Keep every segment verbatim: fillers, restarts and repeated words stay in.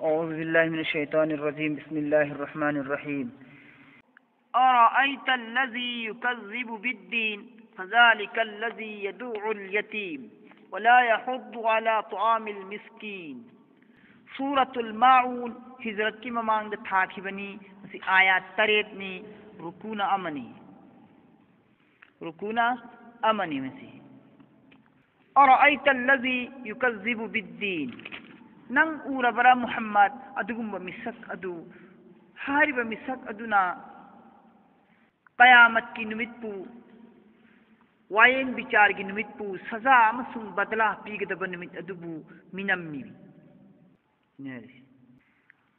أعوذ بالله من الشيطان الرجيم. بسم الله الرحمن الرحيم. أرأيت الذي يكذب بالدين فذلك الذي يدع اليتيم ولا يحض على طعام المسكين. ꯁꯨꯔꯥꯇꯨꯜ mount ꯍꯤꯖ꯭ꯔꯠꯀꯤ ꯃꯃꯥꯡꯗ ꯊꯥꯈꯤꯕꯅꯤ꯫ ꯃꯁꯤ ꯑꯥꯌꯥꯠ ꯇꯔꯦꯠꯅꯤ꯫ ꯔꯨꯀꯨꯅ ꯑꯃꯅꯤ꯫ ꯔꯨꯀꯨꯅ ꯑꯃꯅꯤ ꯃꯁꯤ꯫ أرأيت الذي يكذب بالدين. ꯅꯪ ꯎꯔꯕ꯭ꯔꯥ ꯃꯨꯍꯝꯃꯗ, ꯑꯗꯨꯒꯨꯝꯕ ꯃꯤꯁꯛ ꯑꯗꯨ? ꯍꯥꯏꯔꯤꯕ ꯃꯤꯁꯛ ꯑꯗꯨꯅ ꯀꯌꯥꯃꯠꯀꯤ ꯅꯨꯃꯤꯠꯄꯨ, ꯋꯥꯌꯦꯟ ꯕꯤꯆꯥꯔꯒꯤ ꯅꯨꯃꯤꯠꯄꯨ, ꯁꯖꯥ ꯑꯃꯁꯨꯡ ꯕꯗꯂꯥ ꯄꯤꯒꯗꯕ ꯅꯨꯃꯤꯠ ꯑꯗꯨꯕꯨ ꯃꯤꯅꯝꯃꯤ꯫ ꯁꯤꯅꯤ ꯍꯥꯏꯔꯤꯁꯤ꯫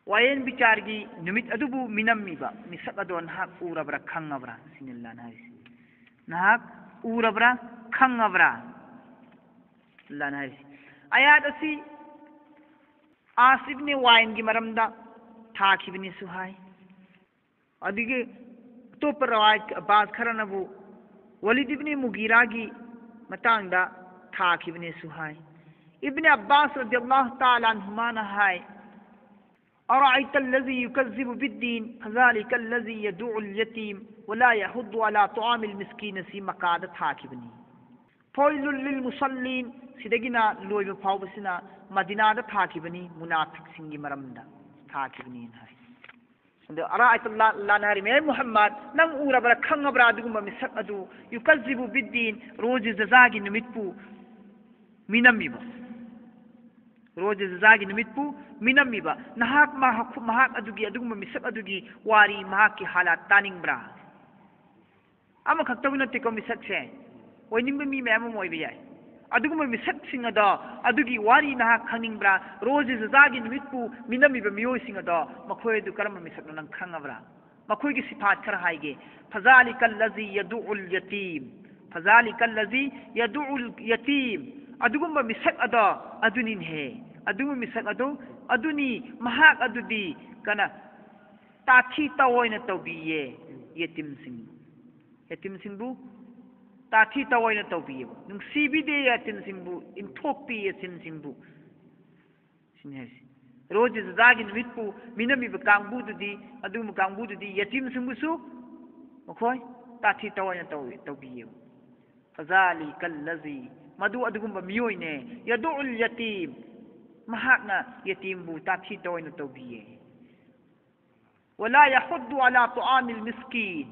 ꯋꯥꯌꯦꯟ ꯕꯤꯆꯥꯔꯒꯤ ꯅꯨꯃꯤꯠ ꯑꯗꯨꯕꯨ ꯃꯤꯅꯝꯃꯤꯕ ꯃꯤꯁꯛ ꯑꯗꯣ ꯅꯍꯥꯛ ꯎꯔꯕ꯭ꯔꯥ, ꯈꯪꯉꯕ꯭ꯔꯥ? ꯁꯤꯅꯤ ꯑꯜꯂꯥꯍꯅ ꯍꯥꯏꯔꯤꯁꯤ꯫ ꯅꯍꯥꯛ ꯎꯔꯕ꯭ꯔꯥ, ꯈꯪꯉꯕ꯭ꯔꯥ? ꯑꯜꯂꯥꯍꯅ ꯍꯥꯏꯔꯤꯁꯤ꯫ ꯑꯥꯌꯥꯠ ꯑꯁꯤ ꯑꯥꯁ ꯏꯕꯅꯤ ꯋꯥꯏꯟꯒꯤ ꯃꯔꯝꯗ ꯊꯥꯈꯤꯕꯅꯤꯁꯨ ꯍꯥꯏ꯫ ꯑꯗꯨꯒꯤ ꯑꯇꯣꯞꯄ ꯔꯋꯥꯌꯠ ꯑꯕꯥꯁ ꯈꯔꯅꯕꯨ ꯋꯂꯤꯗ ꯏꯕꯅꯤ ꯃꯨꯒꯤꯔꯥꯒꯤ ꯃꯇꯥꯡꯗ ꯊꯥꯈꯤꯕꯅꯦꯁꯨ ꯍꯥꯏ꯫ ꯏꯕꯅꯤ ꯑꯕꯥꯁ ꯔꯗꯤꯌꯜꯂꯥꯍꯨ ꯇꯥꯂꯥ ꯑꯟꯍꯨꯃꯥꯅ ꯍꯥꯏ, "أرأيت الذي يكذب بالدين فذلك الذي يدع اليتيم ولا يحض على طعام المسكين" ꯁꯤ ꯃꯀꯥꯗ ꯊꯥꯈꯤꯕꯅꯤ꯫ "فويل للمصلين" ꯁꯤꯗꯒꯤꯅ ꯂꯣꯏꯕ ꯐꯥꯎꯕꯁꯤꯅ ꯃꯗꯤꯅꯥꯗ ꯊꯥꯈꯤꯕꯅꯤ ꯃꯨꯅꯥꯐꯤꯛꯁꯤꯡꯒꯤ ꯃꯔꯝꯗ ꯊꯥꯈꯤꯕꯅꯤꯅ ꯍꯥꯏ꯫ ꯑꯗꯣ ꯑꯔꯥꯏꯇ ꯂꯥꯟ ꯍꯥꯏꯔꯤꯃꯦ, "ꯍꯦ ꯃꯨꯍꯝꯃꯗ, ꯅꯪ ꯎꯔꯕ꯭ꯔꯥ, ꯈꯪꯉꯕ꯭ꯔꯥ ꯑꯗꯨꯒꯨꯝꯕ ꯃꯤꯁꯛ ꯑꯗꯨ? ꯌꯨꯀꯖꯤꯕꯨ ꯕꯤꯗꯤꯟ, ꯔꯣꯖꯦ ꯖꯖꯥꯒꯤ ꯅꯨꯃꯤꯠꯄꯨ ꯃꯤꯅꯝꯃꯤꯕ, ꯔꯣꯖꯦ ꯖꯖꯥꯒꯤ ꯅꯨꯃꯤꯠꯄꯨ ꯃꯤꯅꯝꯃꯤꯕ꯫ ꯅꯍꯥꯛ ꯃꯍꯥꯛ, ꯃꯍꯥꯛ ꯑꯗꯨꯒꯤ, ꯑꯗꯨꯒꯨꯝꯕ ꯃꯤꯁꯛ ꯑꯗꯨꯒꯤ ꯋꯥꯔꯤ, ꯃꯍꯥꯛꯀꯤ ꯍꯥꯂꯥꯠ ꯇꯥꯅꯤꯡꯕ꯭ꯔꯥ?" ꯑꯃꯈꯛꯇꯕꯨ ꯅꯠꯇꯦꯀꯣ ꯃꯤꯁꯛꯁꯦ, ꯑꯣꯏꯅꯤꯡꯕ ꯃꯤ ꯃꯌꯥꯝ ꯑꯃ ꯑꯣꯏꯕ ꯌꯥꯏ꯫ ꯑꯗꯨꯒꯨꯝꯕ ꯃꯤꯁꯛꯁꯤꯡ ꯑꯗꯣ, ꯑꯗꯨꯒꯤ ꯋꯥꯔꯤ ꯅꯍꯥꯛ ꯈꯪꯅꯤꯡꯕ꯭ꯔꯥ? ꯔꯣꯖꯦ ꯖꯖꯥꯒꯤ ꯅꯨꯃꯤꯠꯄꯨ ꯃꯤꯅꯝꯃꯤꯕ ꯃꯤꯑꯣꯏꯁꯤꯡ ꯑꯗꯣ, ꯃꯈꯣꯏ ꯑꯗꯨ ꯀꯔꯝꯕ ꯃꯤꯁꯛꯅꯣ ꯅꯪ ꯈꯪꯉꯕ꯭ꯔꯥ? ꯃꯈꯣꯏꯒꯤ ꯁꯤꯐꯥꯠ ꯈꯔ ꯍꯥꯏꯒꯦ꯫ "ꯐꯖꯥꯂꯤꯀꯜ ꯂꯖꯤ ꯌꯗꯨꯎꯜ ꯌꯇꯤꯝ"꯫ "ꯐꯖꯥꯂꯤꯀꯜ ꯂꯖꯤ ꯌꯗꯨꯎꯜ ꯌꯇꯤꯝ"꯫ ꯑꯗꯨꯒꯨꯝꯕ ꯃꯤꯁꯛ ꯑꯗꯣ ꯑꯗꯨꯅꯤꯅꯦꯍꯦ꯫ ꯑꯗꯨꯒꯨꯝꯕ ꯃꯤꯁꯛ ꯑꯗꯨ ꯑꯗꯨꯅꯤ꯫ ꯃꯍꯥꯛ ꯑꯗꯨꯗꯤ ꯀꯅꯥ? ꯇꯥꯊꯤ ꯇꯥꯑꯣꯏꯅ ꯇꯧꯕꯤꯌꯦ ꯌꯦꯇꯤꯝꯁꯤꯡꯕꯨ꯫ ꯌꯦꯇꯤꯝꯁꯤꯡꯕꯨ ꯇꯥꯊꯤ ꯇꯥꯑꯣꯏꯅ ꯇꯧꯕꯤꯌꯦꯕ꯫ ꯅꯨꯡꯁꯤꯕꯤꯗꯦ ꯌꯦꯇꯤꯝꯁꯤꯡꯕꯨ, ꯏꯟꯊꯣꯛꯄꯤ ꯌꯦꯇꯤꯝꯁꯤꯡꯕꯨ꯫ ꯁꯤꯅꯤ ꯍꯥꯏꯁꯦ꯫ ꯔꯣꯖ ꯖꯨꯗꯥꯒꯤ ꯅꯨꯃꯤꯠꯄꯨ ꯃꯤꯅꯝꯃꯤꯕ ꯀꯥꯡꯕꯨꯗꯨꯗꯤ, ꯑꯗꯨꯒꯨꯝꯕ ꯀꯥꯡꯕꯨꯗꯨꯗꯤ ꯌꯦꯇꯤꯝꯁꯤꯡꯕꯨꯁꯨ ꯃꯈꯣꯏ ꯇꯥꯊꯤ ꯇꯧꯑꯣꯏꯅ ꯇꯧꯏ, ꯇꯧꯕꯤꯌꯦꯕ꯫ ꯐꯖꯥꯂꯤꯀꯜ ꯂꯖꯤ, ꯃꯗꯨ ꯑꯗꯨꯒꯨꯝꯕ ꯃꯤꯑꯣꯏꯅꯦ꯫ ꯌꯗꯨꯜ ꯌꯇꯤꯝ, ꯃꯍꯥꯛꯅ ꯌꯦꯇꯤꯝꯕꯨ ꯇꯥꯊꯤ ꯇꯧꯑꯣꯏꯅ ꯇꯧꯕꯤꯌꯦ꯫ ꯋꯂꯥ ꯌꯍꯨꯗꯨ ꯑꯂꯥ ꯇꯣꯑꯥꯃꯤꯜ ꯃꯤꯁꯀꯤꯟ,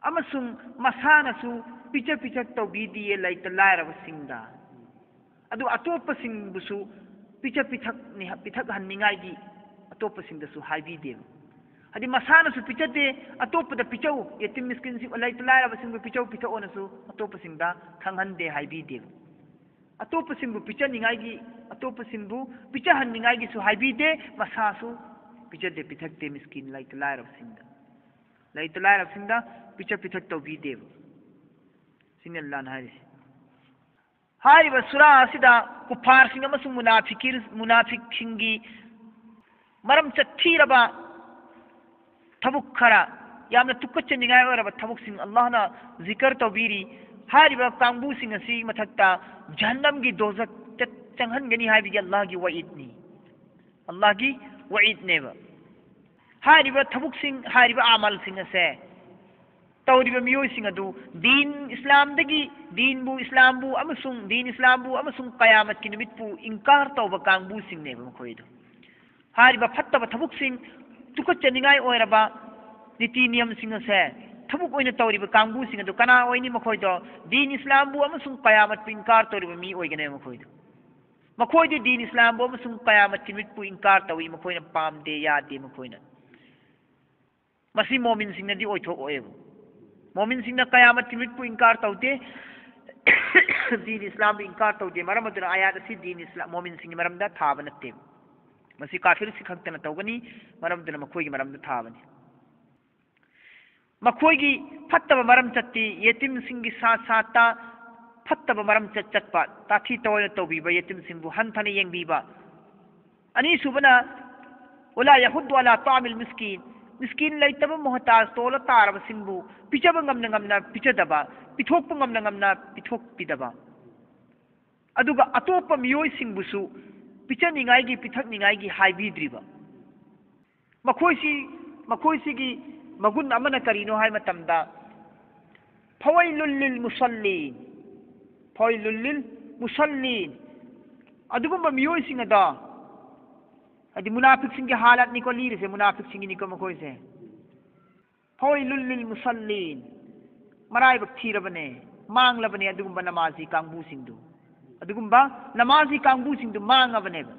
ꯑꯃꯁꯨꯡ ꯃꯁꯥꯅꯁꯨ ꯄꯤꯖ ꯄꯤꯊꯛ ꯇꯧꯕꯤꯗꯤꯌꯦ ꯂꯩꯇ ꯂꯥꯏꯔꯕꯁꯤꯡꯗ꯫ ꯑꯗꯨ ꯑꯇꯣꯞꯄꯁꯤꯡꯕꯨꯁꯨ ꯄꯤꯖ ꯄꯤꯊꯛꯅꯤ, ꯄꯤꯊꯛꯍꯟꯅꯤꯡꯉꯥꯏꯒꯤ ꯑꯇꯣꯞꯄꯁꯤꯡꯗꯁꯨ ꯍꯥꯏꯕꯤꯗꯦꯕ꯫ ꯍꯥꯏꯗꯤ ꯃꯁꯥꯅꯁꯨ ꯄꯤꯖꯗꯦ, ꯑꯇꯣꯞꯄꯗ ꯄꯤꯖꯧ, ꯌꯦꯇꯤꯝ ꯃꯤꯁꯀꯤꯟꯁꯤꯡ, ꯂꯩꯇ ꯂꯥꯏꯔꯕꯁꯤꯡꯕꯨ ꯄꯤꯖꯧ ꯄꯤꯊꯛꯑꯣꯅꯁꯨ ꯑꯇꯣꯞꯄꯁꯤꯡꯗ ꯈꯪꯍꯟꯗꯦ, ꯍꯥꯏꯕꯤꯗꯦꯕ꯫ ꯑꯇꯣꯞꯄꯁꯤꯡꯕꯨ ꯄꯤꯖꯅꯤꯡꯉꯥꯏꯒꯤ, ꯑꯇꯣꯞꯄꯁꯤꯡꯕꯨ ꯄꯤꯖꯍꯟꯅꯤꯡꯉꯥꯏꯒꯤꯁꯨ ꯍꯥꯏꯕꯤꯗꯦ, ꯃꯁꯥꯁꯨ ꯄꯤꯖꯗꯦ, ꯄꯤꯊꯛꯇꯦ ꯃꯤꯁꯀꯤꯟ, ꯂꯩꯇ ꯂꯥꯏꯔꯕꯁꯤꯡꯗ꯫ ꯂꯩꯇ ꯂꯥꯏꯔꯕꯁꯤꯡꯗ ꯄꯤꯖ ꯄꯤꯊꯛ ꯇꯧꯕꯤꯗꯦꯕ꯫ ꯁꯤꯅꯤ ꯑꯜꯂꯥꯍꯅ ꯍꯥꯏꯔꯤꯁꯦ꯫ ꯍꯥꯏꯔꯤꯕ ꯁꯨꯔꯥ ꯑꯁꯤꯗ ꯀꯨꯐꯥꯔꯁꯤꯡ ꯑꯃꯁꯨꯡ ꯃꯨꯅꯥꯐꯤꯀꯤꯔ-, ꯃꯨꯅꯥꯐꯤꯛꯁꯤꯡꯒꯤ ꯃꯔꯝ ꯆꯠꯊꯤꯔꯕ ꯊꯕꯛ ꯈꯔ, ꯌꯥꯝꯅ ꯇꯨꯀꯠꯆꯅꯤꯡꯉꯥꯏ ꯑꯣꯏꯔꯕ ꯊꯕꯛꯁꯤꯡ ꯑꯜꯂꯥꯍꯅ ꯖꯤꯀꯔ ꯇꯧꯕꯤꯔꯤ꯫ ꯍꯥꯏꯔꯤꯕ ꯀꯥꯡꯕꯨꯁꯤꯡ ꯑꯁꯤ ꯃꯊꯛꯇ ꯖꯍꯟꯅꯝꯒꯤ ꯗꯣꯖꯈꯇ ꯆꯪꯍꯟꯒꯅꯤ ꯍꯥꯏꯕꯒꯤ ꯑꯜꯂꯥꯍꯒꯤ ꯋꯥꯏꯗꯅꯤ꯫ ꯑꯜꯂꯥꯍꯒꯤ ꯋꯥꯏꯗꯅꯦꯕ꯫ ꯍꯥꯏꯔꯤꯕ ꯊꯕꯛꯁꯤꯡ, ꯍꯥꯏꯔꯤꯕ ꯑꯃꯜꯁꯤꯡ ꯑꯁꯦ ꯇꯧꯔꯤꯕ ꯃꯤꯑꯣꯏꯁꯤꯡ ꯑꯗꯨ ꯗꯤꯟ ꯏꯁꯂꯥꯝꯗꯒꯤ, ꯗꯤꯟꯕꯨ, ꯏꯁꯂꯥꯝꯕꯨ ꯑꯃꯁꯨꯡ ꯗꯤꯟ ꯏꯁꯂꯥꯝꯕꯨ ꯑꯃꯁꯨꯡ ꯀꯌꯥꯃꯠꯀꯤ ꯅꯨꯃꯤꯠꯄꯨ ꯏꯟꯀꯥꯔ ꯇꯧꯕ ꯀꯥꯡꯕꯨꯁꯤꯡꯅꯦꯕ ꯃꯈꯣꯏꯗꯣ꯫ ꯍꯥꯏꯔꯤꯕ ꯐꯠꯇꯕ ꯊꯕꯛꯁꯤꯡ, ꯇꯨꯀꯠꯆꯅꯤꯡꯉꯥꯏ ꯑꯣꯏꯔꯕ ꯅꯤꯇꯤ ꯅꯤꯌꯝꯁꯤꯡ ꯑꯁꯦ ꯊꯕꯛ ꯑꯣꯏꯅ ꯇꯧꯔꯤꯕ ꯀꯥꯡꯕꯨꯁꯤꯡ ꯑꯗꯨ ꯀꯅꯥ ꯑꯣꯏꯅꯤ? ꯃꯈꯣꯏꯗꯣ ꯗꯤꯟ ꯏꯁꯂꯥꯝꯕꯨ ꯑꯃꯁꯨꯡ ꯀꯌꯥꯃꯠꯄꯨ ꯏꯟꯀꯥꯔ ꯇꯧꯔꯤꯕ ꯃꯤ ꯑꯣꯏꯒꯅꯦꯕ ꯃꯈꯣꯏꯗꯣ꯫ ꯃꯈꯣꯏꯗꯤ ꯗꯤꯟ ꯏꯁꯂꯥꯝꯕꯨ ꯑꯃꯁꯨꯡ ꯀꯌꯥꯃꯠꯀꯤ ꯅꯨꯃꯤꯠꯄꯨ ꯏꯟꯀꯥꯔ ꯇꯧꯏ, ꯃꯈꯣꯏꯅ ꯄꯥꯝꯗꯦ, ꯌꯥꯗꯦ ꯃꯈꯣꯏꯅ꯫ ꯃꯁꯤ ꯃꯣꯃꯤꯟꯁꯤꯡꯅꯗꯤ ꯑꯣꯏꯊꯣꯛꯑꯣꯏꯕ꯫ ꯃꯣꯃꯤꯟꯁꯤꯡꯅ ꯀꯌꯥꯃꯠꯀꯤ ꯅꯨꯃꯤꯠꯄꯨ ꯏꯟꯀꯥꯔ ꯇꯧꯗꯦ, ꯗꯤꯟ ꯏꯁꯂꯥꯝꯕꯨ ꯏꯟꯀꯥꯔ ꯇꯧꯗꯦ꯫ ꯃꯔꯝ ꯑꯗꯨꯅ ꯑꯥꯌꯥꯠ ꯑꯁꯤ ꯗꯤꯟ ꯏꯁꯂꯥꯝ, ꯃꯣꯃꯤꯟꯁꯤꯡꯒꯤ ꯃꯔꯝꯗ ꯊꯥꯕ ꯅꯠꯇꯦꯕ꯫ ꯃꯁꯤ ꯀꯥꯐꯤꯔꯁꯤꯡ ꯈꯛꯇꯅ ꯇꯧꯒꯅꯤ, ꯃꯔꯝ ꯑꯗꯨꯅ ꯃꯈꯣꯏꯒꯤ ꯃꯔꯝꯗ ꯊꯥꯕꯅꯤ꯫ ꯃꯈꯣꯏꯒꯤ ꯐꯠꯇꯕ ꯃꯔꯝ ꯆꯠꯇꯤ, ꯌꯦꯇꯤꯝꯁꯤꯡꯒꯤ ꯁꯥ ꯁꯥꯠꯇ ꯐꯠꯇꯕ ꯃꯔꯝ ꯆꯠ ꯆꯠꯄ, ꯇꯥꯊꯤ ꯇꯧꯑꯣꯏꯅ ꯇꯧꯕꯤꯕ, ꯌꯦꯇꯤꯝꯁꯤꯡꯕꯨ ꯍꯟꯊꯅ ꯌꯦꯡꯕꯤꯕ꯫ ꯑꯅꯤꯁꯨꯕꯅ, ꯋꯂꯥ ꯌꯍꯨꯗꯨ ꯑꯂꯥ ꯇꯣꯑꯥꯃꯤꯜ ꯃꯤꯁꯀꯤꯟ, ꯃꯤꯁꯀꯤꯟ ꯂꯩꯇꯕ ꯃꯣꯍꯇꯥꯖ ꯇꯣꯜꯂ ꯇꯥꯔꯕꯁꯤꯡꯕꯨ ꯄꯤꯖꯕ ꯉꯝꯅ ꯉꯝꯅ ꯄꯤꯖꯗꯕ, ꯄꯤꯊꯣꯛꯄ ꯉꯝꯅ ꯉꯝꯅ ꯄꯤꯊꯣꯛꯄꯤꯗꯕ꯫ ꯑꯗꯨꯒ ꯑꯇꯣꯞꯄ ꯃꯤꯑꯣꯏꯁꯤꯡꯕꯨꯁꯨ ꯄꯤꯖꯅꯤꯡꯉꯥꯏꯒꯤ, ꯄꯤꯊꯛꯅꯤꯡꯉꯥꯏꯒꯤ ꯍꯥꯏꯕꯤꯗ꯭ꯔꯤꯕ꯫ ꯃꯈꯣꯏꯁꯤ, ꯃꯈꯣꯏꯁꯤꯒꯤ ꯃꯒꯨꯟ ꯑꯃꯅ ꯀꯔꯤꯅꯣ ꯍꯥꯏꯕ ꯃꯇꯝꯗ, "ꯐꯋꯥꯏꯂꯨꯜ ꯂꯤꯜ ꯃꯨꯁꯜꯂꯤꯟ, ꯐꯋꯥꯏꯂꯨꯜ ꯂꯤꯜ ꯃꯨꯁꯜꯂꯤꯟ", ꯑꯗꯨꯒꯨꯝꯕ ꯃꯤꯑꯣꯏꯁꯤꯡ ꯑꯗꯣ, ꯍꯥꯏꯗꯤ ꯃꯨꯅꯥꯐꯤꯛꯁꯤꯡꯒꯤ ꯍꯥꯂꯠꯅꯤꯀꯣ ꯂꯤꯔꯤꯁꯦ, ꯃꯨꯅꯥꯐꯤꯛꯁꯤꯡꯒꯤꯅꯤꯀꯣ ꯃꯈꯣꯏꯁꯦ꯫ "ꯐꯋꯥꯏꯂꯨꯜ ꯂꯤꯜ ꯃꯨꯁꯜꯂꯤꯟ", ꯃꯔꯥꯏꯕꯛ ꯊꯤꯔꯕꯅꯦ, ꯃꯥꯡꯂꯕꯅꯦ ꯑꯗꯨꯒꯨꯝꯕ ꯅꯃꯥꯖꯤ ꯀꯥꯡꯕꯨꯁꯤꯡꯗꯨ, ꯑꯗꯨꯒꯨꯝꯕ ꯅꯃꯥꯖꯤ ꯀꯥꯡꯕꯨꯁꯤꯡꯗꯨ ꯃꯥꯡꯉꯕꯅꯦꯕ꯫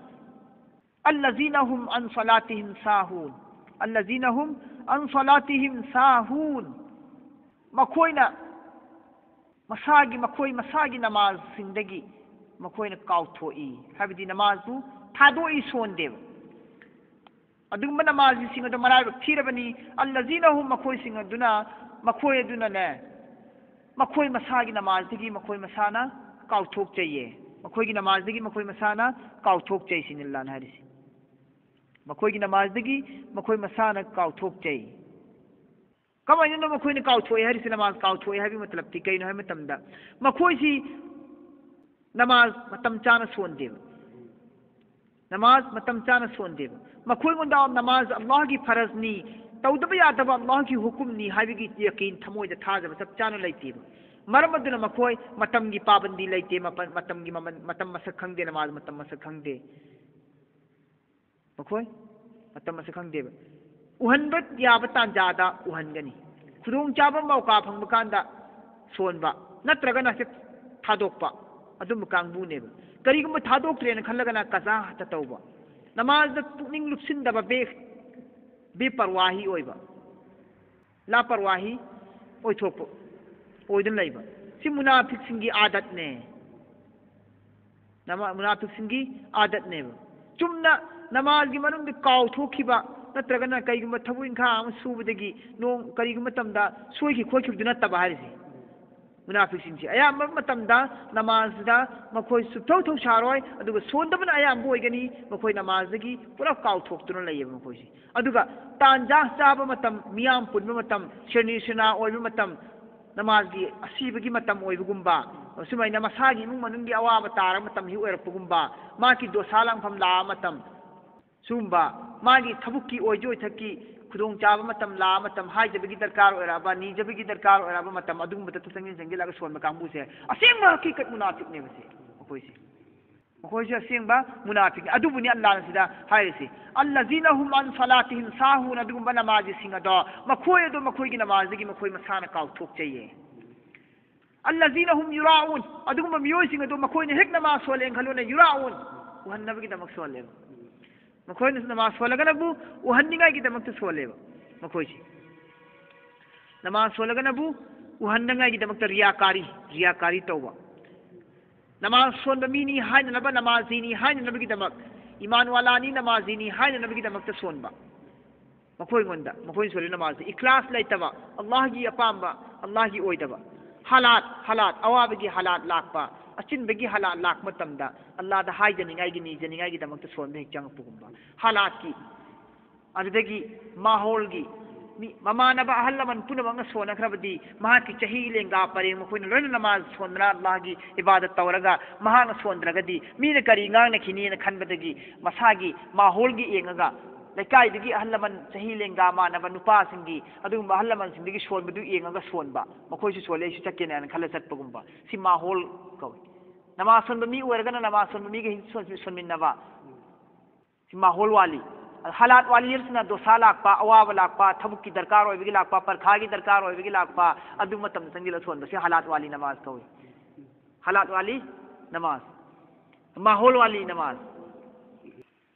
"ꯑꯜꯂꯖꯤꯅ ꯍꯨꯝ ꯑꯟ ꯁꯂꯥꯇꯤꯍꯤꯝ ꯁꯥꯍꯨꯟ, ꯑꯜꯂꯖꯤꯅ ꯍꯨꯝ ꯑꯟ ꯁꯂꯥꯇꯤꯍꯤꯝ ꯁꯥꯍꯨꯟ", ꯃꯈꯣꯏꯅ ꯃꯁꯥꯒꯤ, ꯃꯈꯣꯏ ꯃꯁꯥꯒꯤ ꯅꯃꯥꯖꯁꯤꯡꯗꯒꯤ ꯃꯈꯣꯏꯅ ꯀꯥꯎꯊꯣꯛꯏ, ꯍꯥꯏꯕꯗꯤ ꯅꯃꯥꯖꯕꯨ ꯊꯥꯗꯣꯛꯏ, ꯁꯣꯟꯗꯦꯕ꯫ ꯑꯗꯨꯒꯨꯝꯕ ꯅꯃꯥꯖꯤꯁꯤꯡ ꯑꯗꯣ ꯃꯔꯥꯏꯕꯛ ꯊꯤꯔꯕꯅꯤ꯫ "ꯑꯜꯂꯖꯤꯅ ꯍꯨꯝ", ꯃꯈꯣꯏꯁꯤꯡ ꯑꯗꯨꯅ, ꯃꯈꯣꯏ ꯑꯗꯨꯅꯅꯦ, ꯃꯈꯣꯏ ꯃꯁꯥꯒꯤ ꯅꯃꯥꯖꯗꯒꯤ ꯃꯈꯣꯏ ꯃꯁꯥꯅ ꯀꯥꯎꯊꯣꯛꯆꯩꯌꯦ꯫ ꯃꯈꯣꯏꯒꯤ ꯅꯃꯥꯖꯗꯒꯤ ꯃꯈꯣꯏ ꯃꯁꯥꯅ ꯀꯥꯎꯊꯣꯛꯆꯩ ꯁꯤꯅꯤ ꯑꯜꯂꯥꯍꯅ ꯍꯥꯏꯔꯤꯁꯤ꯫ ꯃꯈꯣꯏꯒꯤ ꯅꯃꯥꯖꯗꯒꯤ ꯃꯈꯣꯏ ꯃꯁꯥꯅ ꯀꯥꯎꯊꯣꯛꯆꯩ꯫ ꯀꯃꯥꯏꯅꯅꯣ ꯃꯈꯣꯏꯅ ꯀꯥꯎꯊꯣꯛꯑꯦ ꯍꯥꯏꯔꯤꯁꯤ? ꯅꯃꯥꯖ ꯀꯥꯎꯊꯣꯛꯑꯦ ꯍꯥꯏꯕꯒꯤ ꯃꯇꯂꯕꯇꯤ ꯀꯩꯅꯣ ꯍꯥꯏꯕ ꯃꯇꯝꯗ, ꯃꯈꯣꯏꯁꯤ ꯅꯃꯥꯖ ꯃꯇꯝ ꯆꯥꯅ ꯁꯣꯟꯗꯦꯕ꯫ ꯅꯃꯥꯖ ꯃꯇꯝ ꯆꯥꯅ ꯁꯣꯟꯗꯦꯕ꯫ ꯃꯈꯣꯏꯉꯣꯟꯗ ꯅꯃꯥꯖ ꯑꯜꯂꯥꯍꯒꯤ ꯐꯔꯖꯅꯤ, ꯇꯧꯗꯕ ꯌꯥꯗꯕ ꯑꯜꯂꯥꯍꯒꯤ ꯍꯨꯀꯨꯝꯅꯤ ꯍꯥꯏꯕꯒꯤ ꯌꯀꯤꯟ, ꯊꯃꯣꯏꯗ ꯊꯥꯖꯕ ꯆꯞ ꯆꯥꯅ ꯂꯩꯇꯦꯕ꯫ ꯃꯔꯝ ꯑꯗꯨꯅ ꯃꯈꯣꯏ ꯃꯇꯝꯒꯤ ꯄꯥꯕꯟꯗꯤ ꯂꯩꯇꯦ, ꯃꯄ-, ꯃꯇꯝꯒꯤ ꯃꯃꯟ, ꯃꯇꯝ ꯃꯁꯛ ꯈꯪꯗꯦ, ꯅꯃꯥꯖ ꯃꯇꯝ ꯃꯁꯛ ꯈꯪꯗꯦ꯫ ꯃꯈꯣꯏ ꯃꯇꯝ ꯃꯁꯛ ꯈꯪꯗꯦꯕ꯫ ꯎꯍꯟꯕ ꯌꯥꯕ ꯇꯥꯟꯖꯥꯗ ꯎꯍꯟꯒꯅꯤ꯫ ꯈꯨꯗꯣꯡꯆꯥꯕ ꯃꯧꯀꯥ ꯐꯪꯕ ꯀꯥꯟꯗ ꯁꯣꯟꯕ, ꯅꯠꯇ꯭ꯔꯒꯅ ꯍꯦꯛ ꯊꯥꯗꯣꯛꯄ, ꯑꯗꯨꯝꯕ ꯀꯥꯡꯕꯨꯅꯦꯕ꯫ ꯀꯔꯤꯒꯨꯝꯕ ꯊꯥꯗꯣꯛꯇ꯭ꯔꯦꯅ ꯈꯜꯂꯒꯅ ꯀꯖꯥ ꯍꯦꯛꯇ ꯇꯧꯕ, ꯅꯃꯥꯖꯗ ꯄꯨꯛꯅꯤꯡ ꯂꯨꯞꯁꯤꯟꯗꯕ, ꯕꯦ-, ꯕꯦꯄꯔꯋꯥꯍꯤ ꯑꯣꯏꯕ, ꯂꯥꯄꯔꯋꯥꯍꯤ ꯑꯣꯏꯊꯣꯛꯄ, ꯑꯣꯏꯗꯨꯅ ꯂꯩꯕ꯫ ꯁꯤ ꯃꯨꯅꯥꯐꯤꯛꯁꯤꯡꯒꯤ ꯑꯥꯗꯠꯅꯦ꯫ ꯅꯃꯥ-, ꯃꯨꯅꯥꯐꯤꯛꯁꯤꯡꯒꯤ ꯑꯥꯗꯠꯅꯦꯕ꯫ ꯆꯨꯝꯅ ꯅꯃꯥꯖꯒꯤ ꯃꯅꯨꯡꯗ ꯀꯥꯎꯊꯣꯛꯈꯤꯕ, ꯅꯠꯇ꯭ꯔꯒꯅ ꯀꯩꯒꯨꯝꯕ ꯊꯕꯛ ꯏꯪꯈꯥꯡ ꯑꯃ ꯁꯨꯕꯗꯒꯤ ꯅꯣꯡ ꯀꯔꯤꯒꯨꯝꯕ ꯃꯇꯝꯗ ꯁꯣꯏꯈꯤ ꯈꯣꯠꯈꯤꯕꯗꯨ ꯅꯠꯇꯕ ꯍꯥꯏꯔꯤꯁꯦ꯫ ꯃꯨꯅꯥꯐꯤꯛꯁꯤꯡꯁꯤ ꯑꯌꯥꯝꯕ ꯃꯇꯝꯗ ꯅꯃꯥꯖꯗ ꯃꯈꯣꯏ ꯁꯨꯞꯊꯧ ꯊꯧꯁꯥꯔꯣꯏ, ꯑꯗꯨꯒ ꯁꯣꯟꯗꯕꯅ ꯑꯌꯥꯝꯕ ꯑꯣꯏꯒꯅꯤ꯫ ꯃꯈꯣꯏ ꯅꯃꯥꯖꯗꯒꯤ ꯄꯨꯔꯥ ꯀꯥꯎꯊꯣꯛꯇꯨꯅ ꯂꯩꯌꯦꯕ ꯃꯈꯣꯏꯁꯦ꯫ ꯑꯗꯨꯒ ꯇꯥꯟꯖꯥ ꯆꯥꯕ ꯃꯇꯝ, ꯃꯤꯌꯥꯝ ꯄꯨꯟꯕ ꯃꯇꯝ, ꯁꯦꯅꯤ ꯁꯦꯅꯥ ꯑꯣꯏꯕ ꯃꯇꯝ, ꯅꯃꯥꯖꯒꯤ ꯑꯁꯤꯕꯒꯤ ꯃꯇꯝ ꯑꯣꯏꯕꯒꯨꯝꯕ, ꯑꯁꯨꯃꯥꯏꯅ ꯃꯁꯥꯒꯤ ꯏꯃꯨꯡ ꯃꯅꯨꯡꯒꯤ ꯑꯋꯥꯕ ꯇꯥꯔꯕ ꯃꯇꯝ ꯍꯦꯛ ꯑꯣꯏꯔꯛꯄꯒꯨꯝꯕ, ꯃꯥꯒꯤ ꯗꯣꯁꯥ ꯂꯥꯡꯐꯝ ꯂꯥꯛꯑ ꯃꯇꯝ, ꯁꯨꯝꯕ ꯃꯥꯒꯤ ꯊꯕꯛꯀꯤ ꯑꯣꯏꯖ ꯑꯣꯏꯊꯛꯀꯤ ꯈꯨꯗꯣꯡꯆꯥꯕ ꯃꯇꯝ ꯂꯥꯛꯑ ꯃꯇꯝ, ꯍꯥꯏꯖꯕꯒꯤ ꯗꯔꯀꯥꯔ ꯑꯣꯏꯔꯛꯑꯕ, ꯅꯤꯖꯕꯒꯤ ꯗꯔꯀꯥꯔ ꯑꯣꯏꯔꯛꯑꯕ ꯃꯇꯝ, ꯑꯗꯨꯒꯨꯝꯕꯗ ꯆꯪꯁꯤꯟ ꯆꯪꯁꯤꯜꯂꯒ ꯁꯣꯟꯕ ꯀꯥꯡꯕꯨꯁꯦ ꯑꯁꯦꯡꯕ ꯍꯀꯤꯀꯠ ꯃꯨꯅꯥꯐꯤꯛꯅꯦꯕꯁꯦ꯫ ꯃꯈꯣꯏꯁꯦ, ꯃꯈꯣꯏꯁꯦ ꯑꯁꯦꯡꯕ ꯃꯨꯅꯥꯐꯤꯛꯅꯤ꯫ ꯑꯗꯨꯕꯨꯅꯤ ꯑꯜꯂꯥꯍꯅ ꯁꯤꯗ ꯍꯥꯏꯔꯤꯁꯤ, "ꯑꯜꯂꯖꯤꯅ ꯍꯨꯝ ꯑꯟ ꯁꯂꯥꯇꯤꯍꯤꯝ ꯁꯥꯍꯨꯟ", ꯑꯗꯨꯒꯨꯝꯕ ꯅꯃꯥꯖꯁꯤꯡ ꯑꯗꯣ, ꯃꯈꯣꯏ ꯑꯗꯣ ꯃꯈꯣꯏꯒꯤ ꯅꯃꯥꯖꯗꯒꯤ ꯃꯈꯣꯏ ꯃꯁꯥꯅ ꯀꯥꯎꯊꯣꯛꯆꯩꯌꯦ꯫ "ꯑꯜꯂꯖꯤꯅ ꯍꯨꯝ ꯌꯨꯔꯥꯎꯟ", ꯑꯗꯨꯒꯨꯝꯕ ꯃꯤꯑꯣꯏꯁꯤꯡ ꯑꯗꯨ ꯃꯈꯣꯏꯅ ꯍꯦꯛ ꯅꯃꯥꯖ ꯁꯣꯜꯂꯦꯅ ꯈꯜꯂꯨꯅꯦ, ꯌꯨꯔꯥꯎꯟ, ꯎꯍꯟꯅꯕꯒꯤꯗꯃꯛ ꯁꯣꯜꯂꯦꯕ꯫ ꯃꯈꯣꯏꯅ ꯅꯃꯥꯖ ꯁꯣꯜꯂꯒꯅꯕꯨ ꯎꯍꯟꯅꯤꯡꯉꯥꯏꯒꯤꯗꯃꯛꯇ ꯁꯣꯜꯂꯦꯕ꯫ ꯃꯈꯣꯏꯁꯤ ꯅꯃꯥꯖ ꯁꯣꯜꯂꯒꯅꯕꯨ ꯎꯍꯟꯅꯉꯥꯏꯒꯤꯗꯃꯛꯇ ꯔꯤꯌꯥꯀꯥꯔꯤ, ꯔꯤꯌꯥꯀꯥꯔꯤ ꯇꯧꯕ꯫ ꯅꯃꯥꯖ ꯁꯣꯟꯕ ꯃꯤꯅꯤ ꯍꯥꯏꯅꯅꯕ, ꯅꯃꯥꯖꯤꯅꯤ ꯍꯥꯏꯅꯅꯕꯒꯤꯗꯃꯛ, ꯏꯃꯥꯟꯋꯥꯂꯥꯅꯤ, ꯅꯃꯥꯖꯤꯅꯤ ꯍꯥꯏꯅꯅꯕꯒꯤꯗꯃꯛꯇ ꯁꯣꯟꯕ꯫ ꯃꯈꯣꯏꯉꯣꯟꯗ, ꯃꯈꯣꯏꯅ ꯁꯣꯜꯂꯤ ꯅꯃꯥꯖꯁꯤ ꯏꯈ꯭ꯂꯥꯁ ꯂꯩꯇꯕ, ꯑꯜꯂꯥꯍꯒꯤ ꯑꯄꯥꯝꯕ, ꯑꯜꯂꯥꯍꯒꯤ ꯑꯣꯏꯗꯕ, ꯍꯥꯂꯥꯠ, ꯍꯥꯂꯥꯠ, ꯑꯋꯥꯕꯒꯤ ꯍꯥꯂꯥꯠ ꯂꯥꯛꯄ, ꯑꯆꯤꯟꯕꯒꯤ ꯍꯥꯂꯥꯠ ꯂꯥꯛꯄ ꯃꯇꯝꯗ ꯑꯜꯂꯥꯍꯗ ꯍꯥꯏꯖꯅꯤꯡꯉꯥꯏꯒꯤ, ꯅꯤꯖꯅꯤꯡꯉꯥꯏꯒꯤꯗꯃꯛꯇ ꯁꯣꯟꯕ ꯍꯦꯛ ꯆꯪꯉꯛꯄꯒꯨꯝꯕ꯫ ꯍꯥꯂꯥꯠꯀꯤ, ꯑꯗꯨꯗꯒꯤ ꯃꯥꯍꯣꯜꯒꯤ, ꯃꯤ, ꯃꯃꯥꯟꯅꯕ ꯑꯍꯜ ꯂꯃꯟ ꯄꯨꯝꯅꯃꯛꯅ ꯁꯣꯟꯅꯈ꯭ꯔꯕꯗꯤ, ꯃꯍꯥꯛꯀꯤ ꯆꯍꯤ ꯂꯦꯡꯒꯥ ꯄꯔꯦꯡ ꯃꯈꯣꯏꯅ ꯂꯣꯏꯅ ꯅꯃꯥꯖ ꯁꯣꯟꯗꯅ ꯑꯜꯂꯥꯍꯒꯤ ꯏꯕꯥꯗꯠ ꯇꯧꯔꯒ, ꯃꯍꯥꯛꯅ ꯁꯣꯟꯗ꯭ꯔꯒꯗꯤ ꯃꯤꯅ ꯀꯔꯤ ꯉꯥꯡꯅꯈꯤꯅꯤꯅ ꯈꯟꯕꯗꯒꯤ, ꯃꯁꯥꯒꯤ ꯃꯥꯍꯣꯜꯒꯤ ꯌꯦꯡꯉꯒ, ꯂꯩꯀꯥꯏꯗꯒꯤ ꯑꯍꯜ ꯂꯃꯟ ꯆꯍꯤ ꯂꯦꯡꯒꯥ ꯃꯥꯟꯅꯕ ꯅꯨꯄꯥꯁꯤꯡꯒꯤ, ꯑꯗꯨꯒꯨꯝꯕ ꯑꯍꯜ ꯂꯃꯟꯁꯤꯡꯗꯒꯤ ꯁꯣꯟꯕꯗꯨ ꯌꯦꯡꯉꯒ ꯁꯣꯟꯕ, ꯃꯈꯣꯏꯁꯨ ꯁꯣꯜꯂꯦ, ꯑꯩꯁꯨ ꯆꯠꯀꯦꯅ ꯍꯥꯏꯅ ꯈꯜꯂ ꯆꯠꯄꯒꯨꯝꯕ, ꯁꯤ ꯃꯥꯍꯣꯜ ꯀꯧꯏ꯫ ꯅꯃꯥꯖ ꯁꯣꯟꯕ ꯃꯤ ꯑꯣꯏꯔꯒꯅ ꯅꯃꯥꯖ ꯁꯣꯟꯕ ꯃꯤꯒ ꯍꯦꯛ ꯁꯣꯟ-, ꯁꯣꯟꯃꯤꯟꯅꯕ, ꯁꯤ ꯃꯥꯍꯣꯜ ꯋꯥꯂꯤ꯫ ꯍꯥꯂꯥꯠ ꯋꯥꯂꯤ ꯍꯥꯏꯕꯁꯤꯅ ꯗꯣꯁꯥ ꯂꯥꯛꯄ, ꯑꯋꯥꯕ ꯂꯥꯛꯄ, ꯊꯕꯛꯀꯤ ꯗꯔꯀꯥꯔ ꯑꯣꯏꯕꯒꯤ ꯂꯥꯛꯄ, ꯄꯔꯈꯥꯒꯤ ꯗꯔꯀꯥꯔ ꯑꯣꯏꯕꯒꯤ ꯂꯥꯛꯄ, ꯑꯗꯨ ꯃꯇꯝꯗ ꯆꯪꯁꯤꯜꯂ ꯁꯣꯟꯕꯁꯤ ꯍꯥꯂꯥꯠ ꯋꯥꯂꯤ ꯅꯃꯥꯖ ꯀꯧꯏ꯫ ꯍꯥꯂꯥꯠ ꯋꯥꯂꯤ ꯅꯃꯥꯖ, ꯃꯥꯍꯣꯜ ꯋꯥꯂꯤ ꯅꯃꯥꯖ꯫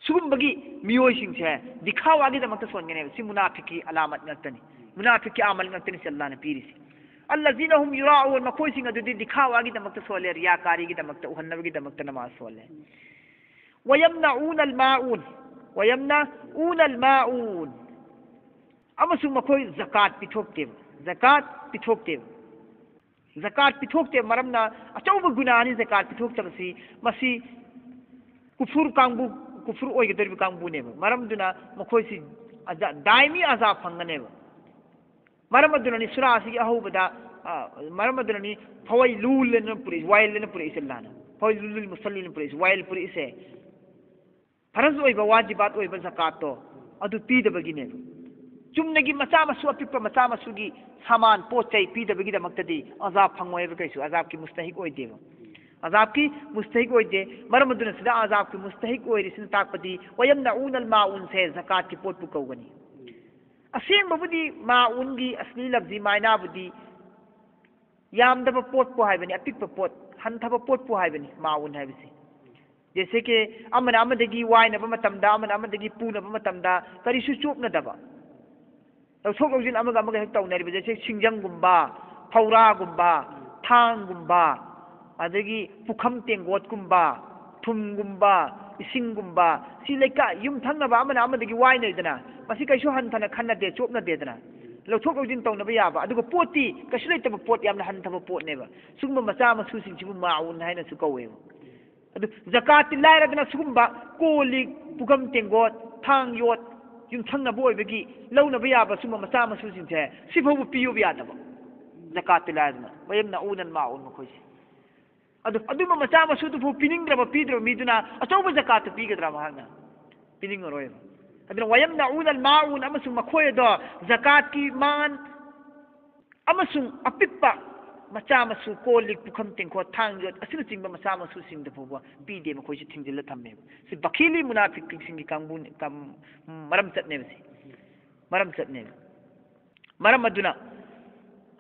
ꯁꯤꯒꯨꯝꯕꯒꯤ ꯃꯤꯑꯣꯏꯁꯤꯡꯁꯦ ꯗꯤꯈꯥꯋꯥꯒꯤꯗꯃꯛꯇ ꯁꯣꯟꯒꯅꯦꯕ꯫ ꯁꯤ ꯃꯨꯅꯥꯐꯤꯛꯀꯤ ꯑꯂꯥꯃꯠ ꯉꯥꯛꯇꯅꯤ, ꯃꯨꯅꯥꯐꯤꯛꯀꯤ ꯑꯃꯜ ꯉꯥꯛꯇꯅꯤ ꯁꯤ ꯑꯜꯂꯥꯍꯅ ꯄꯤꯔꯤꯁꯤ꯫ "ꯑꯜꯂꯖꯤꯅ ꯍꯨꯝ ꯌꯨꯔꯥꯎꯟ", ꯃꯈꯣꯏꯁꯤꯡ ꯑꯗꯨꯗꯤ ꯗꯤꯈꯥꯋꯥꯒꯤꯗꯃꯛꯇ ꯁꯣꯜꯂꯦ, ꯔꯤꯌꯥꯀꯥꯔꯤꯒꯤꯗꯃꯛꯇ, ꯎꯍꯟꯅꯕꯒꯤꯗꯃꯛꯇ ꯅꯃꯥꯖ ꯁꯣꯜꯂꯦ꯫ "ꯋꯌꯝꯅꯎꯅ ꯑꯜꯃꯥꯎꯟ", "ꯋꯌꯝꯅꯎꯅ ꯑꯜꯃꯥꯎꯟ", ꯑꯃꯁꯨꯡ ꯃꯈꯣꯏ ꯖꯀꯥꯠ ꯄꯤꯊꯣꯛꯇꯦꯕ, ꯖꯀꯥꯠ ꯄꯤꯊꯣꯛꯇꯦꯕ꯫ ꯖꯀꯥꯠ ꯄꯤꯊꯣꯛꯇꯦ ꯃꯔꯝꯅ ꯑꯆꯧꯕ ꯒꯨꯅꯥꯅꯤ ꯖꯀꯥꯠ ꯄꯤꯊꯣꯛꯇꯕꯁꯤ꯫ ꯃꯁꯤ ꯀꯨꯐꯨꯔ ꯀꯥꯡꯕꯨ, ꯀꯨꯐꯨꯔ ꯑꯣꯏꯒꯗꯧꯔꯤꯕ ꯀꯥꯡꯕꯨꯅꯦꯕ꯫ ꯃꯔꯝꯗꯨꯅ ꯃꯈꯣꯏꯁꯤ ꯑꯖꯥ-, ꯗꯥꯏꯃꯤ ꯑꯖꯥ ꯐꯪꯒꯅꯦꯕ꯫ ꯃꯔꯝ ꯑꯗꯨꯅꯅꯤ ꯁꯨꯔꯥ ꯑꯁꯤꯒꯤ ꯑꯍꯧꯕꯗ ꯑ, ꯃꯔꯝ ꯑꯗꯨꯅꯅꯤ ꯐꯋꯥꯏꯂꯨꯜ ꯑꯅ ꯄꯨꯔꯛꯏ, ꯋꯥꯏꯜ ꯑꯅ ꯄꯨꯔꯛꯏꯁꯦ ꯑꯜꯂꯥꯍꯅ꯫ ꯐꯋꯥꯏꯂꯨꯜ ꯂꯤꯜ ꯃꯨꯁꯜꯂꯤꯟ ꯄꯨꯔꯛꯏꯁꯦ, ꯋꯥꯏꯜ ꯄꯨꯔꯛꯏꯁꯦ꯫ ꯐꯔꯖ ꯑꯣꯏꯕ, ꯋꯥꯖꯤꯕꯥꯠ ꯑꯣꯏꯕ ꯖꯀꯥꯠꯇꯣ ꯑꯗꯨ ꯄꯤꯗꯕꯒꯤꯅꯦꯕ꯫ ꯆꯨꯝꯅꯒꯤ ꯃꯆꯥ ꯃꯁꯨ, ꯑꯄꯤꯛꯄ ꯃꯆꯥ ꯃꯁꯨꯒꯤ ꯁꯥꯃꯥꯟ, ꯄꯣꯠ ꯆꯩ ꯄꯤꯗꯕꯒꯤꯗꯃꯛꯇꯗꯤ ꯑꯖꯥꯕ ꯐꯪꯉꯣꯏꯕ, ꯀꯩꯁꯨ ꯑꯖꯥꯕꯀꯤ ꯃꯨꯁꯇꯍꯤꯛ ꯑꯣꯏꯗꯦꯕ꯫ ꯑꯖꯥꯕꯀꯤ ꯃꯨꯁꯇꯍꯤꯛ ꯑꯣꯏꯗꯦ꯫ ꯃꯔꯝ ꯑꯗꯨꯅ ꯁꯤꯗ ꯑꯖꯥꯕꯀꯤ ꯃꯨꯁꯇꯍꯤꯛ ꯑꯣꯏꯔꯤꯁꯤꯅ ꯇꯥꯛꯄꯗꯤ ꯋꯌꯝꯅꯎꯅꯜ ꯃꯥꯎꯟꯁꯦ ꯖꯀꯥꯠꯀꯤ ꯄꯣꯠꯄꯨ ꯀꯧꯒꯅꯤ꯫ ꯑꯁꯦꯡꯕꯕꯨꯗꯤ ꯃꯥꯎꯟꯒꯤ ꯑꯁꯂꯤ ꯂꯐꯖꯤ ꯃꯥꯏꯅꯥꯕꯨꯗꯤ ꯌꯥꯝꯗꯕ ꯄꯣꯠꯄꯨ ꯍꯥꯏꯕꯅꯤ, ꯑꯄꯤꯛꯄ ꯄꯣꯠ, ꯍꯟꯊꯕ ꯄꯣꯠꯄꯨ ꯍꯥꯏꯕꯅꯤ ꯃꯥꯎꯟ ꯍꯥꯏꯕꯁꯤ꯫ ꯖꯦꯁꯦ ꯀꯤ ꯑꯃꯅ ꯑꯃꯗꯒꯤ ꯋꯥꯏꯅꯕ ꯃꯇꯝꯗ, ꯑꯃꯅ ꯑꯃꯗꯒꯤ ꯄꯨꯅꯕ ꯃꯇꯝꯗ ꯀꯔꯤꯁꯨ ꯆꯣꯞꯅꯗꯕ, ꯂꯧꯊꯣꯛ ꯂꯧꯁꯤꯟ ꯑꯃꯒ ꯑꯃꯒ ꯍꯦꯛ ꯇꯧꯅꯔꯤꯕ, ꯖꯦꯁꯦ ꯁꯤꯡꯖꯪꯒꯨꯝꯕ, ꯐꯧꯔꯥꯒꯨꯝꯕ, ꯊꯥꯡꯒꯨꯝꯕ, ꯑꯗꯒꯤ ꯄꯨꯈꯝ ꯇꯦꯡꯒꯣꯠꯀꯨꯝꯕ, ꯊꯨꯝꯒꯨꯝꯕ, ꯏꯁꯤꯡꯒꯨꯝꯕ, ꯁꯤ ꯂꯩꯀꯥꯏ ꯌꯨꯝꯊꯪꯅꯕ ꯑꯃꯅ ꯑꯃꯗꯒꯤ ꯋꯥꯏꯅꯩꯗꯅ, ꯃꯁꯤ ꯀꯩꯁꯨ ꯍꯟꯊꯅ ꯈꯟꯅꯗꯦ, ꯆꯣꯞꯅꯗꯦꯗꯅ, ꯂꯧꯊꯣꯛ ꯂꯧꯁꯤꯟ ꯇꯧꯅꯕ ꯌꯥꯕ꯫ ꯑꯗꯨꯒ ꯄꯣꯠꯇꯤ ꯀꯩꯁꯨ ꯂꯩꯇꯕ ꯄꯣꯠ, ꯌꯥꯝꯅ ꯍꯟꯊꯕ ꯄꯣꯠꯅꯦꯕ꯫ ꯁꯤꯒꯨꯝꯕ ꯃꯆꯥ ꯃꯁꯨꯁꯤꯡꯁꯤꯕꯨ ꯃꯥꯎꯟ ꯍꯥꯏꯅꯁꯨ ꯀꯧꯋꯦꯕ꯫ ꯑꯗꯨ ꯖꯀꯥꯠꯇꯤ ꯂꯥꯏꯔꯗꯅ ꯁꯤꯒꯨꯝꯕ ꯀꯣꯜ ꯂꯤꯛ, ꯄꯨꯈꯝ ꯇꯦꯡꯒꯣꯠ, ꯊꯥꯡ ꯌꯣꯠ, ꯌꯨꯝꯊꯪꯅꯕ ꯑꯣꯏꯕꯒꯤ ꯂꯧꯅꯕ ꯌꯥꯕ ꯁꯤꯒꯨꯝꯕ ꯃꯆꯥ ꯃꯁꯨꯁꯤꯡꯁꯦ ꯁꯤꯐꯥꯎꯕ ꯄꯤꯌꯨꯕ ꯌꯥꯗꯕ꯫ ꯖꯀꯥꯠꯇꯤ ꯂꯥꯏꯔꯗꯅ ꯋꯌꯝꯅꯎꯅꯜ ꯃꯥꯎꯟ ꯃꯈꯣꯏꯁꯦ꯫ ꯑꯗꯨ, ꯑꯗꯨꯝꯕ ꯃꯆꯥ ꯃꯁꯨꯗꯨꯐꯥꯎ ꯄꯤꯅꯤꯡꯗ꯭ꯔꯕ, ꯄꯤꯗ꯭ꯔꯕ ꯃꯤꯗꯨꯅ ꯑꯆꯧꯕ ꯖꯀꯥꯠꯇꯨ ꯄꯤꯒꯗ꯭ꯔꯥ ꯃꯍꯥꯛꯅ? ꯄꯤꯅꯤꯡꯉꯔꯣꯏꯕ꯫ ꯑꯗꯨꯅ ꯋꯌꯝꯅꯎꯅꯜ ꯃꯥꯎꯟ ꯑꯃꯁꯨꯡ ꯃꯈꯣꯏ ꯑꯗꯣ ꯖꯀꯥꯠꯀꯤ ꯃꯥꯟ ꯑꯃꯁꯨꯡ ꯑꯄꯤꯛꯄ ꯃꯆꯥ ꯃꯁꯨ, ꯀꯣꯜ ꯂꯤꯛ, ꯄꯨꯈꯝ ꯇꯦꯡꯀꯣꯠ, ꯊꯥꯡ ꯌꯣꯠ ꯑꯁꯤꯅꯆꯤꯡꯕ ꯃꯆꯥ ꯃꯁꯨꯁꯤꯡꯗ ꯐꯥꯎꯕ ꯄꯤꯗꯦ, ꯃꯈꯣꯏꯁꯤ ꯊꯤꯡꯖꯤꯜꯂ ꯊꯝꯃꯦꯕ꯫ ꯁꯤ ꯕꯈꯤꯂꯤ ꯃꯨꯅꯥꯐꯤꯛꯁꯤꯡꯒꯤ ꯀꯥꯡꯕꯨ, ꯀꯝ-, ꯃꯔꯝꯆꯠꯅꯦꯕ ꯁꯤ꯫ ꯃꯔꯝꯆꯠꯅꯦꯕ꯫ ꯃꯔꯝ ꯑꯗꯨꯅ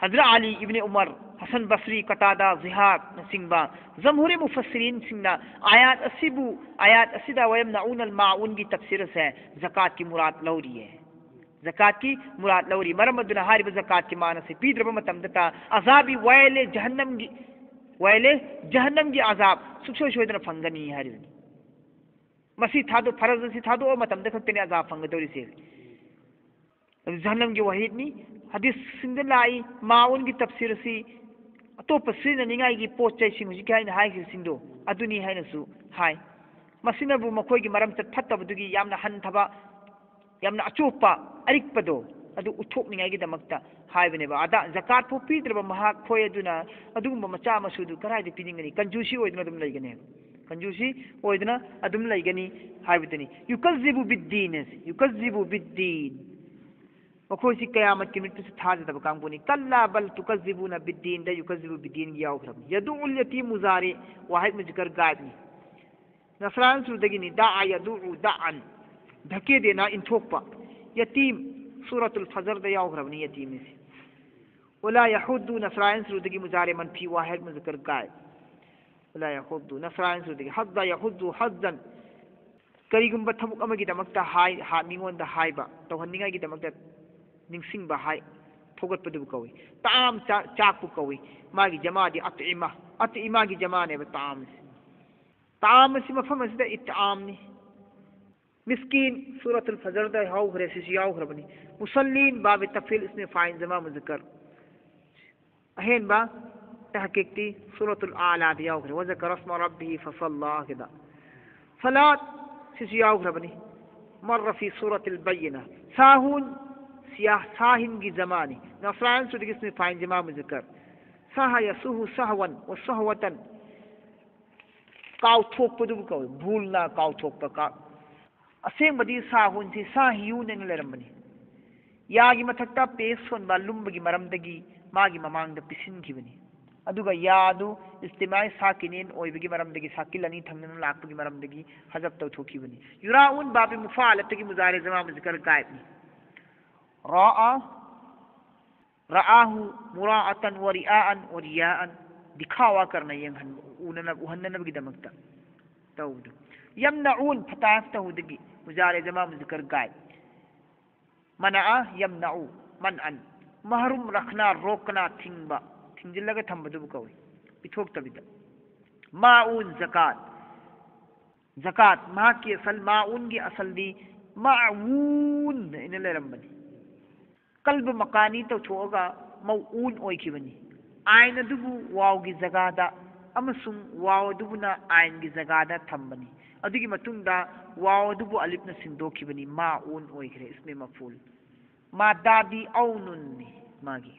ꯍꯖꯔꯠ ꯑꯂꯤ ꯏꯕꯅꯤ ꯎꯃꯔ, ꯍꯁꯟ ꯕꯁꯔꯤ, ꯀꯇꯥꯗꯥ, ꯖꯤꯍꯥꯛꯅꯆꯤꯡꯕ ꯖꯝꯍꯨꯔꯤ ꯃꯨꯐꯁꯤꯔꯤꯟꯁꯤꯡꯅ ꯑꯥꯌꯥꯠ ꯑꯁꯤꯕꯨ, ꯑꯥꯌꯥꯠ ꯑꯁꯤꯗ ꯋꯌꯝꯅꯎꯅꯜ ꯃꯥꯎꯟꯒꯤ ꯇꯐꯁꯤꯔ ꯑꯁꯦ ꯖꯀꯥꯠꯀꯤ ꯃꯨꯔꯥꯠ ꯂꯧꯔꯤꯌꯦ꯫ ꯖꯀꯥꯠꯀꯤ ꯃꯨꯔꯥꯠ ꯂꯧꯔꯤ꯫ ꯃꯔꯝ ꯑꯗꯨꯅ ꯍꯥꯏꯔꯤꯕ ꯖꯀꯥꯠꯀꯤ ꯃꯥꯟ ꯑꯁꯤ ꯄꯤꯗ꯭ꯔꯕ ꯃꯇꯝꯗꯇ ꯑꯖꯥꯕꯤ ꯋꯥꯌꯦꯜꯂꯦ ꯖꯍꯟꯅꯝꯒꯤ, ꯋꯥꯌꯦꯜꯂꯦ ꯖꯍꯟꯅꯝꯒꯤ ꯑꯖꯥꯕ ꯁꯨꯡꯁꯣꯏ ꯁꯣꯏꯗꯅ ꯐꯪꯒꯅꯤ ꯍꯥꯏꯔꯤꯕꯅꯤ꯫ ꯃꯁꯤ ꯊꯥꯗꯣꯛ-, ꯐꯔꯖ ꯑꯁꯤ ꯊꯥꯗꯣꯛꯑ ꯃꯇꯝꯗ ꯈꯛꯇꯅꯤ ꯑꯖꯥꯕ ꯐꯪꯒꯗꯧꯔꯤꯁꯦ꯫ ꯑꯗꯨ ꯖꯍꯟꯅꯝꯒꯤ ꯋꯥꯍꯤꯗꯅꯤ꯫ ꯍꯗꯤꯁꯁꯤꯡꯗ ꯂꯥꯛꯏ, ꯃꯥꯎꯟꯒꯤ ꯇꯐꯁꯤꯔ ꯑꯁꯤ ꯑꯇꯣꯞꯄ ꯁꯤꯖꯤꯟꯅꯅꯤꯡꯉꯥꯏꯒꯤ ꯄꯣꯠ ꯆꯩꯁꯤꯡ ꯍꯧꯖꯤꯛꯀꯤ ꯍꯥꯏꯅ ꯍꯥꯏꯈꯤꯕꯁꯤꯡꯗꯣ ꯑꯗꯨꯅꯤ ꯍꯥꯏꯅꯁꯨ ꯍꯥꯏ꯫ ꯃꯁꯤꯅꯕꯨ ꯃꯈꯣꯏꯒꯤ ꯃꯔꯝꯆꯠ ꯐꯠꯇꯕꯗꯨꯒꯤ ꯌꯥꯝꯅ ꯍꯟꯊꯕ, ꯌꯥꯝꯅ ꯑꯆꯣꯞꯄ, ꯑꯔꯤꯛꯄꯗꯣ ꯑꯗꯨ ꯎꯠꯊꯣꯛꯅꯤꯡꯉꯥꯏꯒꯤꯗꯃꯛꯇ ꯍꯥꯏꯕꯅꯦꯕ꯫ ꯑꯗ ꯖꯀꯥꯠ ꯐꯥꯎ ꯄꯤꯗ꯭ꯔꯕ ꯃꯍꯥꯛ ꯈꯣꯏ ꯑꯗꯨꯅ ꯑꯗꯨꯒꯨꯝꯕ ꯃꯆꯥ ꯃꯁꯨꯗꯨ ꯀꯗꯥꯏꯗ ꯄꯤꯅꯤꯡꯒꯅꯤ? ꯀꯟꯖꯨꯁꯤ ꯑꯣꯏꯗꯨꯅ ꯑꯗꯨꯝ ꯂꯩꯒꯅꯦꯕ꯫ ꯀꯟꯖꯨꯁꯤ ꯑꯣꯏꯗꯨꯅ ꯑꯗꯨꯝ ꯂꯩꯒꯅꯤ ꯍꯥꯏꯕꯗꯨꯅꯤ꯫ ꯌꯨꯀꯖꯤꯕꯨ ꯕꯤꯗꯗꯤꯟ ꯑꯁꯤ, ꯌꯨꯀꯖꯤꯕꯨ ꯕꯤꯗꯗꯤꯟ꯫ ꯃꯈꯣꯏꯁꯤ ꯀꯌꯥꯃꯠꯀꯤ ꯅꯨꯃꯤꯠꯇꯁꯨ ꯊꯥꯖꯗꯕ ꯀꯥꯡꯕꯨꯅꯤ꯫ ꯀꯜꯂꯥ ꯕꯜ ꯇꯨꯀꯖꯤꯕꯨꯅ ꯕꯤꯗꯗꯤꯟꯗ ꯌꯨꯀꯖꯤꯕꯨ ꯕꯤꯗꯗꯤꯟꯒꯤ ꯌꯥꯎꯈ꯭ꯔꯕꯅꯤ꯫ ꯌꯗꯨꯎꯜ ꯌꯇꯤꯝ ꯃꯨꯖꯥꯔꯤ, ꯋꯥꯍꯤꯗ ꯃꯨꯖꯀꯔ ꯒꯥꯏꯕꯅꯤ꯫ ꯅꯁꯔꯥꯟ ꯁꯨꯔꯗꯒꯤꯅꯤ꯫ ꯗꯥꯑ ꯌꯗꯨꯎ ꯗꯥꯑꯟ꯫ ꯙꯀꯦ ꯗꯦꯅꯥ, ꯏꯟꯊꯣꯛꯄ꯫ ꯌꯇꯤꯝ, ꯁꯨꯔꯥꯇꯨꯜ ꯐꯖꯔꯗ ꯌꯥꯎꯈ꯭ꯔꯕꯅꯤ ꯌꯇꯤꯝ ꯑꯁꯤ꯫ ꯋꯂꯥ ꯌꯍꯨꯗꯨ, ꯅꯁꯔꯥꯟ ꯁꯨꯔꯗꯒꯤ ꯃꯨꯖꯥꯔꯤ ꯃꯟꯐꯤ ꯋꯥꯍꯤꯗ ꯃꯨꯖꯀꯔ ꯒꯥꯏꯕ꯫ ꯋꯂꯥ ꯌꯍꯨꯗꯨ, ꯅꯁꯔꯥꯟ ꯁꯨꯔꯗꯒꯤ꯫ ꯍꯗ ꯌꯍꯨꯗꯨ ꯍꯖꯟ꯫ ꯀꯔꯤꯒꯨꯝꯕ ꯊꯕꯛ ꯑꯃꯒꯤꯗꯃꯛꯇ ꯍꯥꯏ, ꯍꯥ-, ꯃꯤꯉꯣꯟꯗ ꯍꯥꯏꯕ, ꯇꯧꯍꯟꯅꯤꯡꯉꯥꯏꯒꯤꯗꯃꯛꯇ ꯅꯤꯡꯁꯤꯡꯕ ꯍꯥꯏ, ꯊꯧꯒꯠꯄꯗꯨꯕꯨ ꯀꯧꯏ꯫ ꯇꯥꯝ ꯆꯥ-, ꯆꯥꯛꯄꯨ ꯀꯧꯏ꯫ ꯃꯥꯒꯤ ꯖꯃꯥꯗꯤ ꯑꯠꯏꯃꯥ, ꯑꯠꯏꯃꯥꯒꯤ ꯖꯃꯥꯅꯦꯕ ꯇꯥꯝ ꯑꯁꯤ꯫ ꯇꯥꯝ ꯑꯁꯤ ꯃꯐꯝ ꯑꯁꯤꯗ ꯏꯠꯑꯥꯝꯅꯤ꯫ ꯃꯤꯁꯀꯤꯟ, ꯁꯨꯔꯥꯇꯨꯜ ꯐꯖꯔꯗ ꯌꯥꯎꯈ꯭ꯔꯦ, ꯁꯤꯁꯨ ꯌꯥꯎꯈ꯭ꯔꯕꯅꯤ꯫ ꯃꯨꯁꯜꯂꯤꯟ, ꯕꯥꯕꯤ ꯇꯐꯤꯜ, ꯏꯁꯃꯤ ꯐꯥꯏꯟ, ꯖꯃꯥ ꯃꯨꯖꯀꯔ꯫ ꯑꯍꯦꯟꯕ ꯇꯍꯀꯤꯛꯇꯤ ꯁꯨꯔꯥꯇꯨꯜ ꯑꯥꯂꯥꯗ ꯌꯥꯎꯈ꯭ꯔꯦ꯫ ꯋꯖꯀꯔ ꯏꯁꯃ ꯔꯕꯤꯍꯤ ꯐꯁꯜꯂꯥ ꯍꯥꯏꯗ꯫ ꯁꯂꯥꯠ, ꯁꯤꯁꯨ ꯌꯥꯎꯈ꯭ꯔꯕꯅꯤ꯫ ꯃꯔ ꯐꯤ ꯁꯨꯔꯥꯇꯤꯜ ꯕꯌꯤꯅ꯫ ꯁꯥꯍꯨꯟ, ꯁꯤꯌꯥ-, ꯁꯥꯍꯤꯟꯒꯤ ꯖꯃꯥꯅꯤ꯫ ꯅꯁꯔꯥꯟ ꯁꯨꯔꯗꯒꯤ ꯏꯁꯃꯤ ꯐꯥꯏꯟ ꯖꯃꯥ ꯃꯨꯖꯀꯔ꯫ ꯁꯥꯍ ꯌꯁꯨꯍꯨ ꯁꯍꯋꯟ ꯋ ꯁꯍꯋꯇꯟ꯫ ꯀꯥꯎꯊꯣꯛꯄꯗꯨꯕꯨ ꯀꯧꯏ꯫ ꯚꯨꯜꯅ ꯀꯥꯎꯊꯣꯛꯄ꯫ ꯀꯥ-, ꯑꯁꯦꯡꯕꯗꯤ ꯁꯥꯍꯨꯟꯁꯤ ꯁꯥꯍꯤꯌꯨꯟ ꯍꯥꯏꯅ ꯂꯩꯔꯝꯕꯅꯤ꯫ ꯌꯥꯒꯤ ꯃꯊꯛꯇ ꯄꯦꯁ ꯁꯣꯟꯕ ꯂꯨꯝꯕꯒꯤ ꯃꯔꯝꯗꯒꯤ ꯃꯥꯒꯤ ꯃꯃꯥꯡꯗ ꯄꯤꯁꯤꯟꯈꯤꯕꯅꯤ꯫ ꯑꯗꯨꯒ ꯌꯥꯗꯨ ꯏꯁꯇꯤꯃꯥꯏ ꯁꯥꯀꯤꯅꯤꯟ ꯑꯣꯏꯕꯒꯤ ꯃꯔꯝꯗꯒꯤ, ꯁꯥꯀꯤꯜ ꯑꯅꯤ ꯊꯪꯅꯅ ꯂꯥꯛꯄꯒꯤ ꯃꯔꯝꯗꯒꯤ ꯍꯖꯕ ꯇꯧꯊꯣꯛꯈꯤꯕꯅꯤ꯫ ꯌꯨꯔꯥꯎꯟ ꯕꯥꯕꯤ ꯃꯨꯐꯥꯂꯠꯇꯒꯤ ꯃꯨꯖꯥꯔꯦ ꯖꯃꯥ ꯃꯨꯖꯀꯔ ꯒꯥꯏꯕꯅꯤ꯫ ꯔꯥꯑ ꯔꯥꯑꯥꯍꯨ ꯃꯨꯔꯥꯑꯇꯟ ꯋ ꯔꯤꯑꯥꯑꯟ ꯋ ꯔꯤꯌꯥꯑꯟ꯫ ꯗꯤꯈꯥꯋꯥ ꯀꯔꯅ ꯌꯦꯡꯍꯟꯕ, ꯎꯅꯅꯕ, ꯎꯍꯟꯅꯅꯕꯒꯤꯗꯃꯛꯇ ꯇꯧꯕꯗꯨ꯫ ꯌꯝꯅꯎꯟ ꯐꯇꯥꯁ ꯇꯧꯕꯗꯒꯤ ꯃꯨꯖꯥꯔꯦ ꯖꯃꯥ ꯃꯨꯖꯀꯔ ꯒꯥꯏ꯫ ꯃꯅꯥꯑ ꯌꯝꯅꯎ ꯃꯟꯑꯟ꯫ ꯃꯍꯔꯨꯝ ꯔꯈꯅꯥ ꯔꯣꯛꯀꯅꯥ ꯊꯤꯡꯕ, ꯊꯤꯡꯖꯤꯜꯂꯒ ꯊꯝꯕꯗꯨꯕꯨ ꯀꯧꯏ, ꯄꯤꯊꯣꯛꯇꯕꯤꯗ꯫ ꯃꯥꯎꯟ ꯖꯀꯥꯠ꯫ ꯖꯀꯥꯠ, ꯃꯍꯥꯛꯀꯤ ꯑꯁꯜ, ꯃꯥꯎꯟꯒꯤ ꯑꯁꯜꯗꯤ ꯃꯥꯎꯟ ꯍꯥꯏꯅ ꯂꯩꯔꯝꯕꯅꯤ꯫ ꯀꯜꯕ ꯃꯀꯥꯅꯤ ꯇꯧꯊꯣꯛꯑꯒ ꯃꯧꯎꯟ ꯑꯣꯏꯈꯤꯕꯅꯤ꯫ ꯑꯥꯏꯟ ꯑꯗꯨꯕꯨ ꯋꯥꯎꯒꯤ ꯖꯒꯥꯗ ꯑꯃꯁꯨꯡ ꯋꯥꯎ ꯑꯗꯨꯕꯨꯅ ꯑꯥꯏꯟꯒꯤ ꯖꯒꯥꯗ ꯊꯝꯕꯅꯤ꯫ ꯑꯗꯨꯒꯤ ꯃꯇꯨꯡꯗ ꯋꯥꯎ ꯑꯗꯨꯕꯨ ꯑꯂꯤꯐꯅ ꯁꯤꯟꯗꯣꯛꯈꯤꯕꯅꯤ, ꯃꯥꯎꯟ ꯑꯣꯏꯈ꯭ꯔꯦ, ꯏꯁꯃꯦ ꯃꯐꯨꯜ꯫ ꯃꯥꯗꯥꯗꯤ ꯑꯧꯅꯨꯟꯅꯤ ꯃꯥꯒꯤ꯫